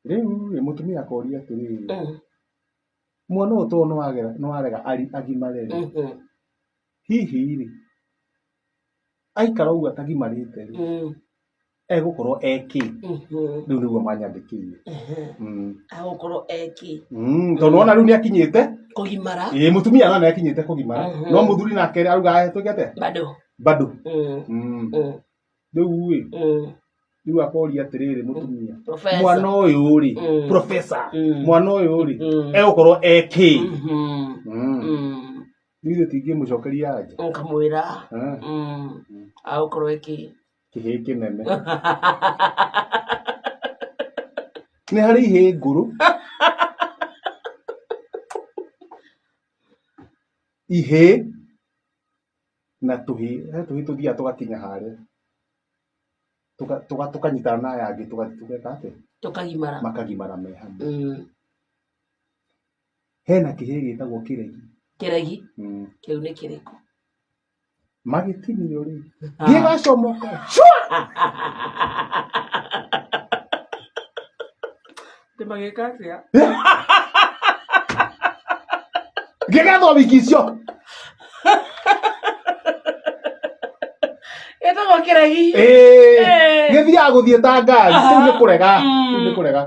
Rĩu rĩ mũtumia akoria atĩrĩrĩ, mwana ũyũ tondũ nĩwarega agimare rĩ, hihi rĩ, aikara ũguo atagimarĩte rĩ, egũkorwo e kĩ? Rĩu nĩguo manyandĩkĩire. Agũkorwo e kĩ? Tondũ wona rĩu nĩ akinyĩte kũgimara. Ĩĩ, mũtumia arona nĩ akinyĩte kũgimara, no mũthuri nake arauga twĩke atĩa? Bado. Bado. Rĩu rĩ, rĩu akoria atĩrĩrĩ mũtumia, Professor. mwana ũyũ rĩ, professor, mwana ũyũ rĩ, egũkorwo e kĩ? Ithuĩ tingĩmũcokeria anja. Nkamwĩra. Ah. Agũkorwo e kĩ? Kĩhĩĩ kĩnene. Nĩ harĩ ihĩĩ ngũrũ. Ihĩĩ na tũhĩĩ, he tũhĩĩ tũthiaga tũgakinya harĩa tũkanyitana na aya angĩ tũgeka atĩa? Tũkagimara. Makagimara me hamwe. Hena kĩhĩĩ gĩtagwo kĩregi. Kĩregi? Kĩu nĩ kĩrĩkũ? Magĩtinio rĩ, gĩgacomoka cua! Atĩ magĩka atĩa? Gĩgathwo wiki icio. Gĩtagwo kĩregi. Ĩĩ. Ĩĩ. Gĩthiaga gũthiĩ ta ngari, rĩu nĩ kũrega, rĩu nĩ kũrega.